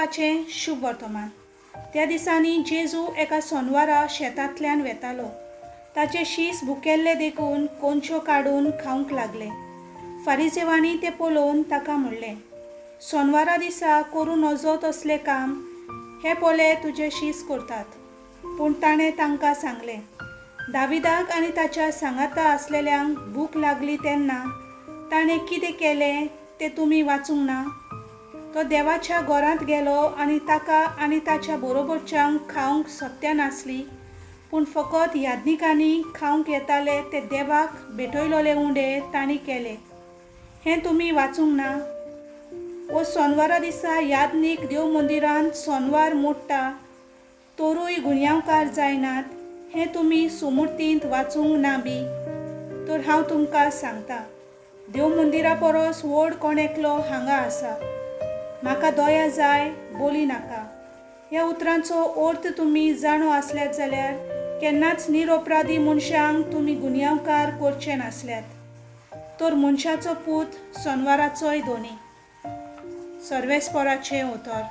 देवाचें शुभ वर्तमान. त्या दिसांनी जेजू एका सोनवारा शेतांतल्यान वेतालो. ताचे शीस भुकेल्ले देखून कोनश्यो काडून खावंक लागले. फारिजेवांनी तें पळोवन ताका म्हणलें, सोनवारा दिसा करूं नजो तसलें काम हे पोले तुजे शीस करतात. पूण ताणें तांकां सांगलें, दाविदाक आनी ताच्या सांगाता आसलेल्यांक भूक लागली तेन्ना ताणें कितें केलें तें तुमी वाचूंक ना? तो देवाच्या घरांत गेलो आनी ताका आनी ताच्या बरोबरच्यांक खावंक सत्या नासली, पूण फकत याज्ञिकांनी खावंक येताले ते देवाक भेटयलोले उंडे तांणी केले. हें तुमी वाचूंक ना? वो सोनवारा दिसा याज्ञीक देव मंदिरांत सोनवार मोडटा तरूय गुन्यांवकार जायनात हें तुमी सुमुर्तींत वाचूंक ना बी? तर हांव तुमकां सांगता, देव मंदिरा परस व्हड कोण एकलो हांगा आसा. म्हाका दया जाय, बोली नाका ह्या उतरांचो अर्थ तुमी जाणो आसल्यात जाल्यार केन्नाच निरपराधी मनशांक तुमी गुन्यांवकार करचे नासल्यात. तर मनशाचो पूत सोनवाराचोय दोनी. सर्वेस्पराचें उतर.